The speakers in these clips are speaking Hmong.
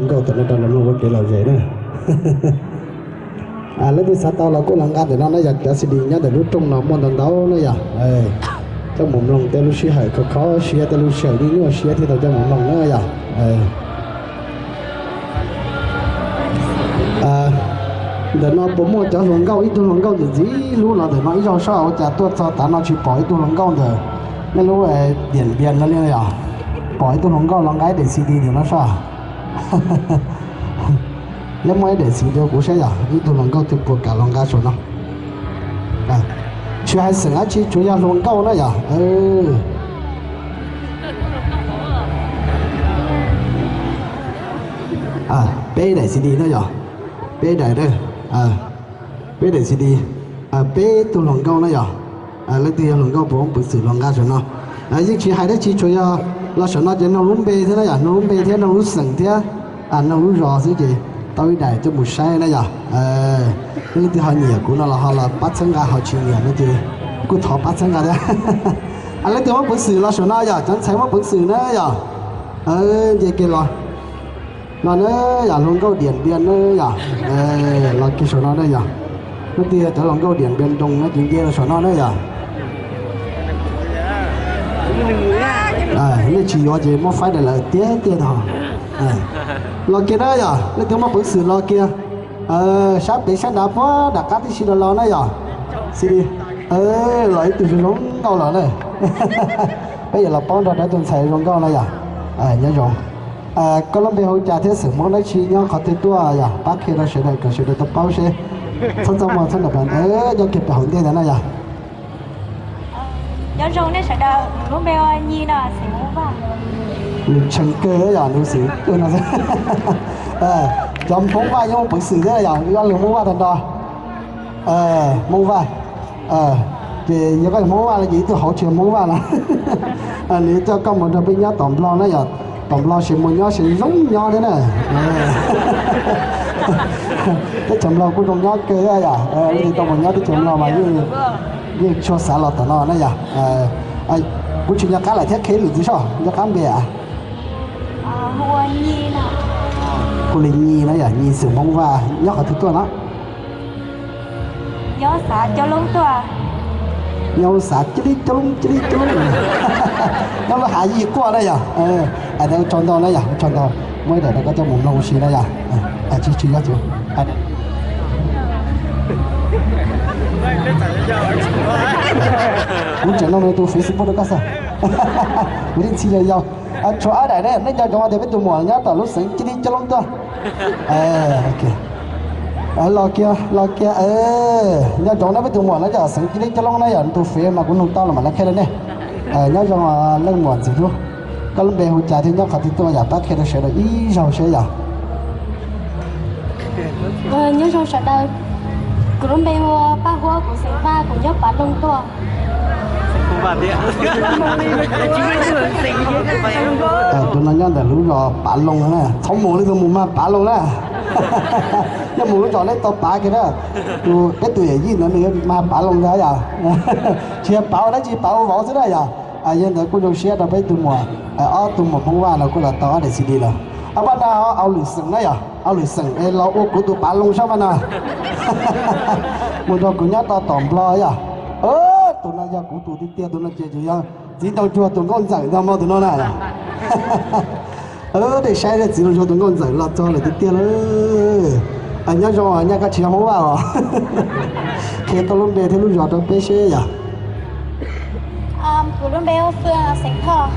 nkauj tom no rau los mloog ua kev lom zem na. Leej twg xav tau los kuj los nqa ntawm no na yom, cov C D nyob ntawm lub rooj no muaj ntau ntau na yom. Coj mus mloog tej lub sij hawm khov kho siab, tej lub sij hawm nyuaj nyuaj siab thiaj tau coj mus mloog na yom. Ntawm no puas muaj cov hluas nkauj, ib tug hluas nkauj ntxim ntxim hlub los ntawm no ib zaug soj, ua cas tuaj txog tav no tsis pom ib tug hluas nkauj ntawm nej lub Diam Npias no li yom? Pom ib tug hluas nkauj los nqa ib daim C D ntawm no soj. Neb muab ib daim C D rau kuv saib yom, ib tug hluas nkauj twg puas kam los nqa saum no. Tsis hais xeem dab tsi, tsuas yog hluas nkauj na yom. Peb daim C D na yom, peb daim, peb daim C D, peb tug hluas nkauj na yom. Leej twg yog hluas nkauj puas muaj peev xwm los nqa saum no? Yeej tsis hais dab tsi, tsuas yog los saum no ces nug lub npe thiab na yom, nug lub npe thiab nug lub xeem thiab nug lub zos xwb ces tau ib daim coj mus saib na yom. Leej twg ho nyiam kuv no los ho los pab txhawb nqa, ho tsis nyiam no ces kuj thov pab txhawb nqa thiab. Leej twg muaj peev xwm los saum no yom, cov ntxhais muaj peev xwm na yom. Nce kiag los no na yom, hluas nkauj Diam Npias na yom. Los kiag saum no na yom. Leej twg yog cov hluas nkauj Diam Npias nroo no ces nce los saum no na yom. Nej tsis yuav ces muab faib daim lawm tiag tiag no. Los kiag na yom, leej twg muaj peev xwm los kiag. Sab pem sab nrad puag nram qab tib si los los na yom. Xi, los ib tug zoo zoo nkauj los na. Peb yuav los paub nrog rau tus ntxhais zoo nkauj na yom. Nyob zoo. Koj lub npe hu cas thiab xeem Hmoob dab tsi, nyob qhov twg tuaj yom? Pab qhia rau sawv daws kom sawv daws tau paub seb txhob txaj muag txhob nram pas, nyob kiag pem hauv ntej ntawd na yom. Nyob zoo nej sawv daws, kuv lub npe hu Nyi no, xeem Hmoob Vaj. Nws tshee kawg yom, nws xeem kawg no. Cov Hmoob Vaj yeej muaj peev xwm thiab yom, ib ob leeg Hmoob Vaj tag nrho. Hmoob Vaj, ces yog koj Hmoob Vaj no ces ib tug hauv tsis yog Hmoob Vaj no. Nws coj koj mus nrog peb nyob tom Nplog na yom, tom Nplog ces mus nyob ces zoo nyob thiab na. Teb chaws Nplog kuj zoo nyob kawg yom, leej twg tau mus nyob teb chaws Nplog mas yeej tsis txhob xav los tom no na yom. Kuv tsis nco qab lawm thiab, qhia lwm tus soj, nco qab npe a? Hu li Nyi na yom, Nyi xeem Hmoob Vaj, nyob qhov twg tuaj no? Nyob xav coob loob tuaj. Nyob xav coob li coob loob, coob li coob loob. Nyob lub hav yij quaj na yom. Ua tsaug ntau na yom, ua tsaug ntau. Muaj ib daim rau koj coj mus mloog ua si na yom. Tsis tsis nyob tsis. Kuv tseem nug nws tus Facebook rau koj xwb. Kuv yeej txhij yau yau. Tshuav ob daim ne, nej nco ntsoov tias peb tus muam nyob tom lub xeev Cib Lib Coob Loob tuaj. Los kiag, los kiag. Nco ntsoov na, peb tus muam no yog xeev Cib Lib Coob Loob na yom, tus fev mas kuv nug tau los mam li qhia rau nej. Nyob zoo leej muam ntxim hlub, koj lub npe hu cas thiab nyob qhov twg tuaj yom, pab qhia rau sawv daws ib zaug seb yom. Nyob zoo sawv daws, kuv lub npe hu ua Paj Huab, kuv xeem Vaj, kuv nyob Pav Loog tuaj. Tus no nyob ntawm lub zos Pav Loog na, txhob mus li tus mus mag Pav Loog na. Yog mus lub zos leb tau pav kiag na. Tus peb tus yawm yij ntawd nws mag Pav Loog ntag yom. Tsis yog pav ua dab tsi, pav ua vauv xwb na yom. Yog ntawd kuj zoo siab rau peb tus muam, ob tug muam Hmoob Vaj no kuj los tau ob daim C D lawm. Paj na, au lwm xeem na yom, au lwm xeem es los ua kuv tus Pav Loog sab Paj na. Mus nrog kuv nyob rau tom Nplog yom. Tus no yog kuv tus tiag tiag, tus no ces yog txiv nraug ntsuag tus nkauj ntxawm ntag mog tus no na. Dej saib txiv nraug ntsuag tus nkauj ntxawm los txog lawm tiag tiag lawm. Nyob zoo, nyaj koj tsis yog Hmoob Vaj os. Qhia koj lub npe thiab lub zos rau peb seb yom. Kuv lub npe hu Fwj, xeem Thoj,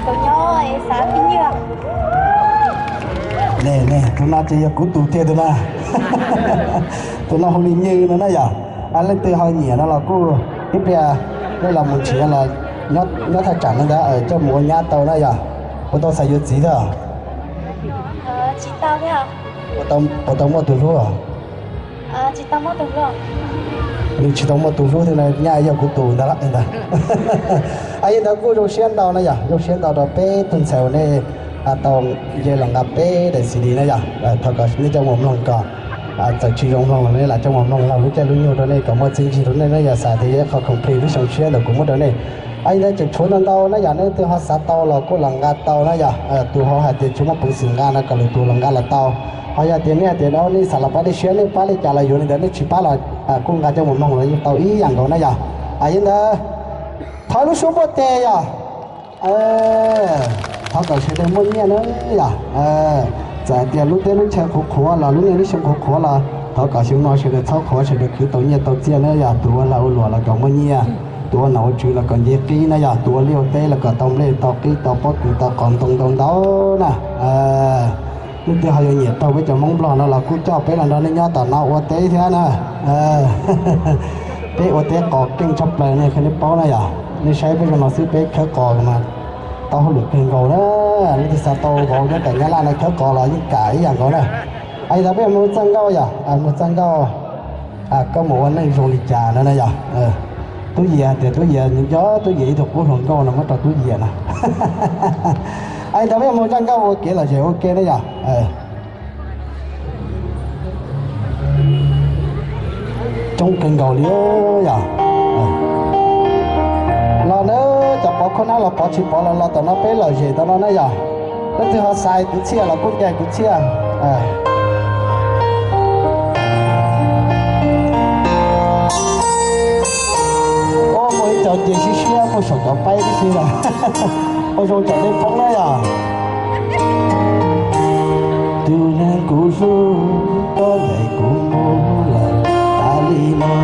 kuv nyob xav Phib Nywj. Ne, tus no ces yog kuv tus tiag tus no. Tus no hu li Nywj no na yom. Leej twg ho nyiam no los kuj ib pliag nej los mus nrhiav los nyob thaj tsam no ntag, coj mus ua nyab tau na yom. Puas tau xav yuav txiv thiab? Puas tau muaj tus hlub? Nws tsis tau muaj tus hlub thiab, nyaj yog kuv tus ntag. Yog ntawd kuj zoo siab ntau na yom, zoo siab ntau rau peb tug ntxhais uas nej tau nce los nqa peb daim C D na yom. Thov kom nej coj mus mloog kom Txawm tsis zoo mloog los nej lam coj mus mloog laug lub caij lub nyoog rau nej kom muaj txiaj ntsig rau nej na yom. Xav tias yog qhov complete lub xyoo tshiab ntawm kuv muab rau nej. Ib ntawd tseem tshuav ntau ntau na yom, nej leej twg ho xav tau los kuj los nqa tau na yom. Tus ho hais tias tsis muaj peev xwm nqa no kom lwm tus los nqa los tau. Ho yog tias nej hais tias nej xav los pab dej siab, nej pab li cas los yuav li ntawd, nej tsis pab los kuj nqa coj mus mloog los yeej tau ib yam nkaus na yom. Yog li ntawd, thov lub suab npuaj tes yom. Thov kom sawv daws muaj nyiaj na yom. Txawm hais tias lub teb lub chaw qhuav qhuav los lub niaj lub xyoo qhuav qhuav los thov kom xyoo no sawv daws txhob qhuav, sawv daws khwv tau nyiaj tau txiaj na yom. Tus ua lag ua luam los kom muaj nyiaj, tus ua nom ua tswv los kom nce qib na yom, tus ua liaj ua teb los kom tau nplej tau qib tau pob kws tau qos ntoo ntau ntau na. Leej twg ho yuav nyiam raug peb cov Hmoob Nplog no los kuj coj peb los nrog nej nyob tom no ua teb thiab na. Peb ua teb qos keej tshaj plaws ne, qhia nej paub na yom. Nej saib peb zoo no xwb peb khawb qos mas tau hauj lwm kawg nkaus na. Leej twg xav tau vauv nyob tom Nyab Laj no khawb qos los yeej kam ib yam nkaus na. Yog li ntawd peb mus txaj nkauj yom, mus txaj nkauj. Koj mus ua neej zoo li cas no na yom. Tub Yias hais tias Tub Yias nco Tub Yias ib tug qub hluas nkauj no muab rau Tub Yias no. Yog li ntawd peb mus txaj nkauj ua kev lom zem ua ke na yom. Coob kawg nkaus li yom. Los nawb, cov pov khuab hnab los pov tsis pov los los tom no peb lom zem tom no na yom. Leej twg ho xaiv kwv txhiaj los kuj ncaig kwv txhiaj. Ua muaj ib co nce siab siab muaj saum cov paib tib si lawm. Ua zoo cov dej poob na yom. Tus neeg kuv hlub, koj ncaim kuv mus lawm tas li no.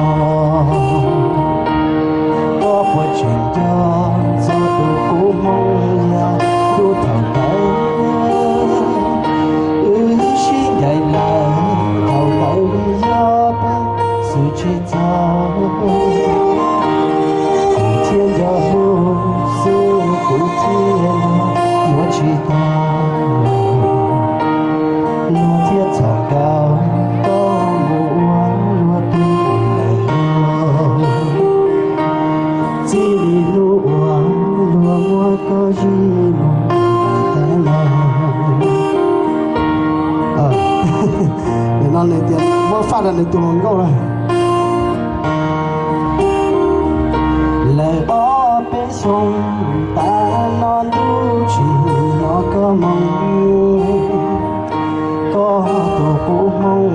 Koj puas tseem nco txog tus kub hmoov yam lub thaum ntawd? Wb sib ncaim lawm thaum ntawd yog peb xwm tsis txog. Kuv thiaj nco hlub xwb kuv thiaj yuav tsis tau. Luag thiaj txhom nkaus koj mus ua luag tus lawm. Txij li hnub uas luag muab koj zij mus tag los. Nim no nws tias muab faj rau nws tus hluas nkauj na. Lawm ob peb xyoo tas no ntuj tsim nyog koj mus, koj tus kub hmoov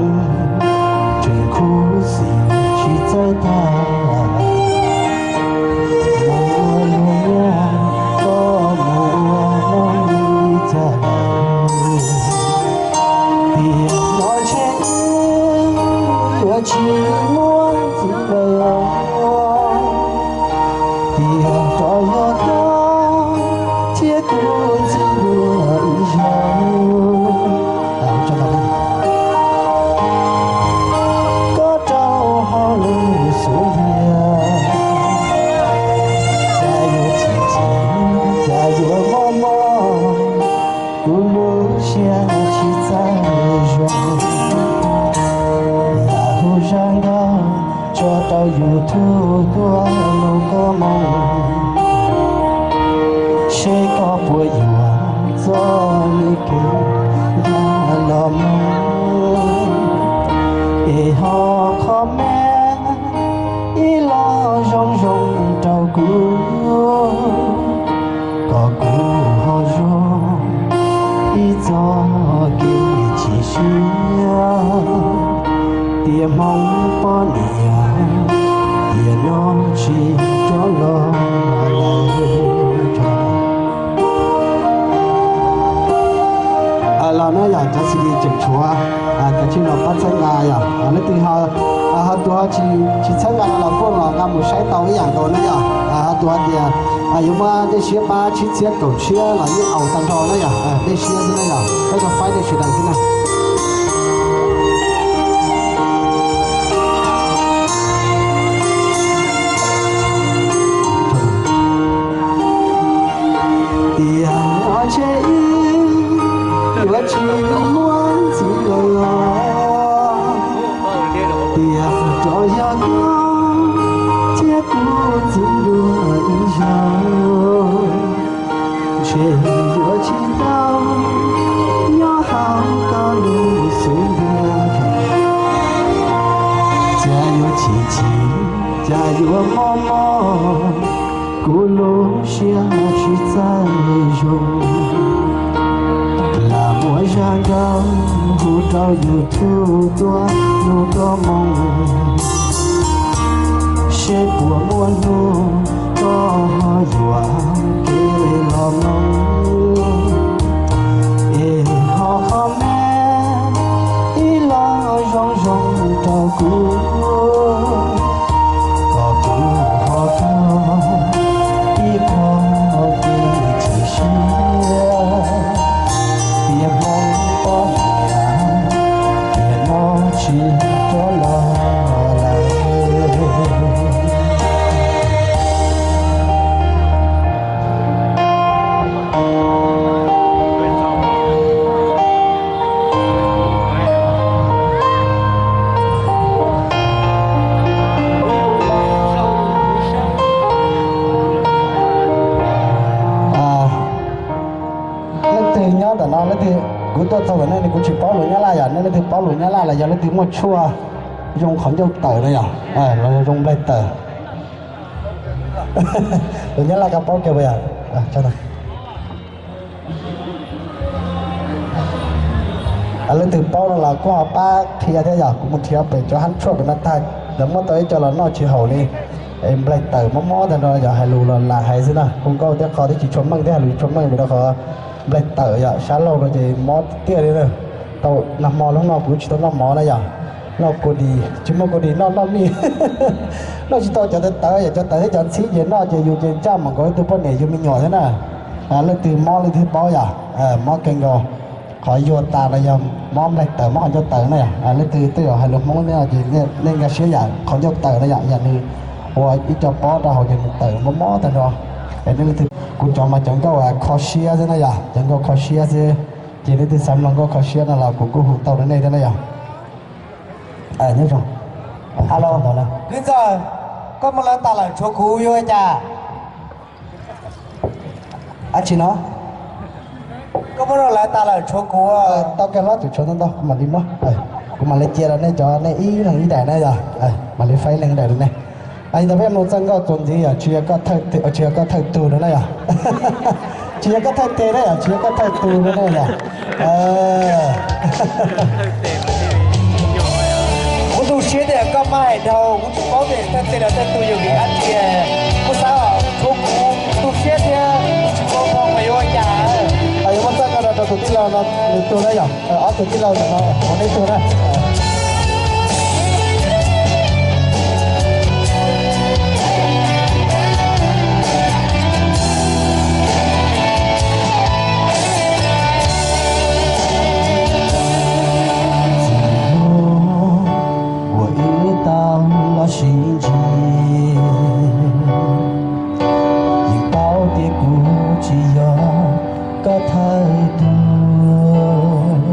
tseem khuv xim tsis txawj tag. Mus ua luag nyiaj, koj mus ua neej li cas lawm? Tiam no ntshe wb yuav tsis muaj ntxiv lawm. Tiam rov yog koj thiab kuv ntxiv dua ib zaug. Koj rau hauv lub xub ntiag, cas yuav chim chim, cas yuav mob mob, kuv lub siab tsis txawj zoo. Lam hu zaj nkauj tso rau YouTube tuaj nug koj moo, seb koj puas yuav txoj me kev nrag los mus, es ho comment ib lo zoo zoo rau kuv, kom kuv ho zoo ib txoj kev chim siab. Tiam Hmoob poj niam, tiam no tsis rov los lawm. Los na yom, cov CD tseem tshuav, kav tsij los pab txhawb nqa yom. Leej twg ho tus ho tsis txhawb nqa los kuj los nqa mus saib tau ib yam nkaus na yom. Ho tus hais tias yuav muab dej siab pab tshib txhiab kaum tshiab los yeej au tag nrho na yom. Dej siab xwb na yom, peb tau faib dej sawv daws xwb na. Tiam no ntshe wb yuav tsis muaj ntxiv lawm los, tiam rov yog koj thiab kuv ntxiv dua ib zaug, ntshe yuav tsis tau nyob hauv koj lub xub ntiag. Cas yuav mob mob kuv lub siab tsis txawj zoo, lam muaj zaj nkauj hu rau YouTube tuaj nug koj moo, seb puas muaj hnub koj ho yuav kev los mloog, es ho comment ib lo zoo zoo rau kuv, kom kuv ho tuag ib qho kev chim siab. Tiam Hmoob poj niam, tiam no tsis rov los lawm. Leej twg nyob ntawm no, leej twg, kuv tuaj txog ntawm nej, kuv tsis paub lus Nyab Laj yom, nej leej twg paub lus Nyab Laj los yog leej twg muaj tshuaj zoo qhov ncauj tawm no yom, los zoo nplaig tawm. Lus Nyab Laj koj paub kiag puas yog? Leej twg paub no los kuj ho pab qhia thiab yom, kuv mus nrhiav pem cov hab tshuaj pem no tag, lawv muab tau ib co los noj tsis haum li, es nplaig tawm mob mob tag nrho yom, hais lus los lam hais xwb na, hu nkauj thiab qho thiab tsis tshua meej thiab hais lus tsis tshua meej vim rau qhov nplaig tawm yom, sab laug no ces mob tiag li na. Tau nag hmo lub no kuv tsis tau noj mov na yom, noj kua dis, tsis muaj kua dis noj, noj mij, noj tsis tau cov tawv tawv yom, cov tawv thiab cov ntxhib ces noj ces yus ces ncaj mam nkaus ib tug poj niam yug me nyuam thiab na. Leej twg mob leej twg paub yom, mob kawg nkaus. Qhov yuag tas los yog mob nplaig tawm, mob qhov ncauj tawm na yom. Leej twg twb yog hais lus Hmoob no ces nej nkag siab yam qhov ncauj tawm na yom, yam nws ua ib co pob rau hauv ces nws tawm mob mob tag nrho. Es nej leej twg, kuv cov mas cov nkauj kho siab xwb na yom, cov nkauj kho siab xwb. Ces leej twg xav mloog nkauj kho siab no los kuv kuj hu tau rau nej thiab na yom. Nyob zoo. Alo, Kwv Ntxawg, koj muab lawv tas lawm tshuav kuv yuav ua cas? Ab tsi no, koj muab lawv tas lawm tshuav kuv. Tau kawg hlob, tshuav ntau ntau kuv mam li muab, kuv mam li cia rau nej cov, nej ib leeg ib daim na yom, mam li faib ib leeg ib daim rau nej. Ntawd peb mus txawj nkauj txuas ntxiv yom, tsis yog koj thawj tug no na yom. Tsis yog koj thawj teg na yom, tsis yog koj thawj tug no na yom. Kuv tu siab tias koj maj hais dhau, kuv tsis paub tias thawj teg los thawj tug yog vim dab tsi. Kuv xav tshuav kuv tu siab thiab tsis paub zoo mas yuav ua cas. Yuav muab txawj nkauj no rau tus tij laug no nws tug na yom, ob tug tij laug ntawm no ua neb tug na. Txij hnub uas wb tau los sib ntsib, yeej paub tias kuv tsis yog koj thawj tug,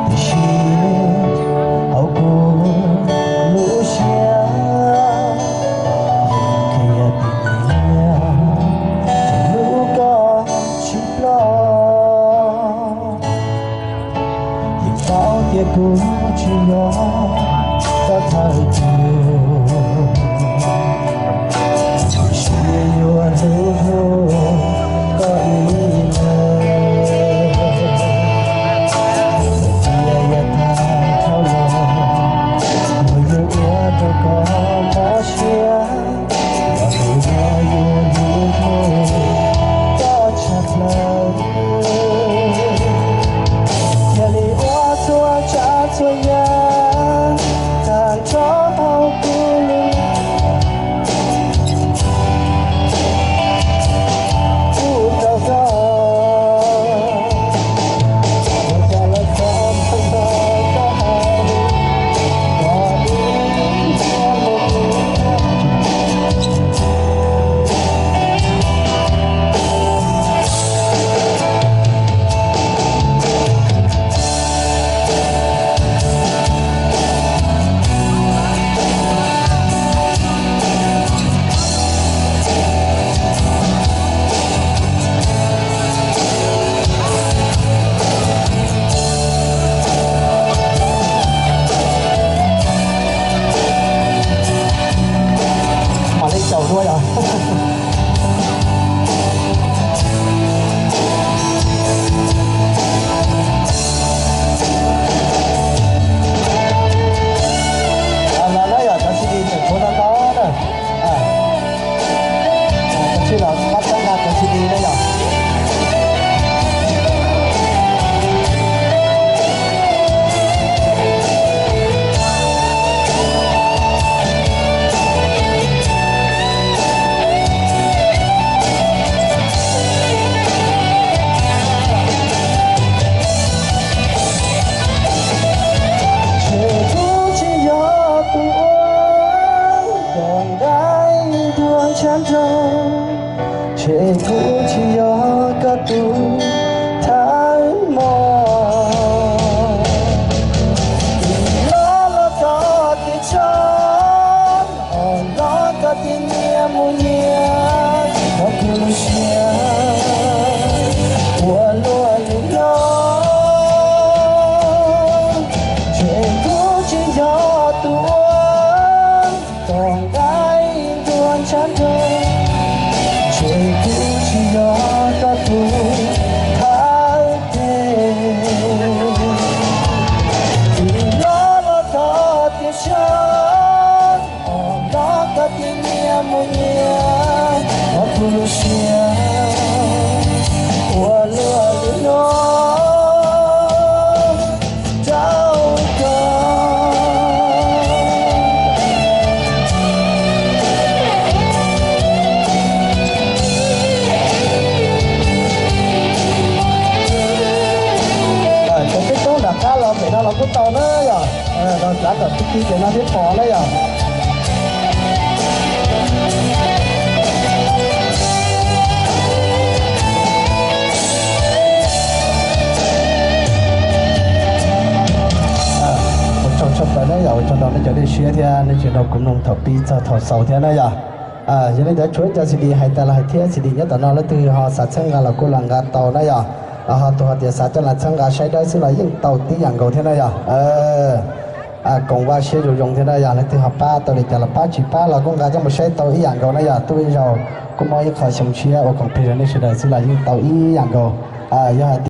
tiam sis hauv kuv lub siab yeej qhia tias nyiam, txij hnub koj tsis ploj. Yeej paub tias kuv tsis yog koj thawj tug, Yog los na yog cov C D tseem tshuav no no na. Cov tsis los pab txhawb nqa cov C D na yog. Tseem kuv tsis yog tus uas kom nqaij dua ntshav nroog, tseem kuv tsis yog koj tus thawj mos. Los los koj tias tso, los koj tias nyias mus nyias, koj tus lub siab ua luaj li no. Tseem kuv tsis yog tus uas kom nqaij dua ntshav nroog, tseem kuv tsis yog koj tus thawj teg. Los los koj tias tso, los koj tias nyias mus nyias, koj tus lub siab ua luaj li no rau koj. Cov peb toob nram qab los pem no los kuj tau na yog, los txav kom tib tib ces no thiab pom na yog. Ua tsaug tshaj plaws na yog, ua tsaug rau nej cov dej siab thiab nej tseem nrog kuv mloog thaum pib txog thaum xaus thiab na yog. Yog li ntawd tshuav ib co C D hais tas los hais thiab, C D nyob tom no leej twg ho xav txhawb nqa los kuj los nqa tau na yog. Los ho tus ho tias xav coj los txhawb nqa saib dawb xwb los yeej tau tib yam nkaus thiab na yog. Koom vaj siab zoo zoo thiab na yog, leej twg ho pab tau li cas los pab, tsis pab los kuj nqa coj mus saib tau ib yam nkaus na yog. Tuaj ib zaug kuj muaj ib qho xyoo tshiab ua koom plig rau nej sawv daws xwb los yeej tau ib yam nkaus. Yog hais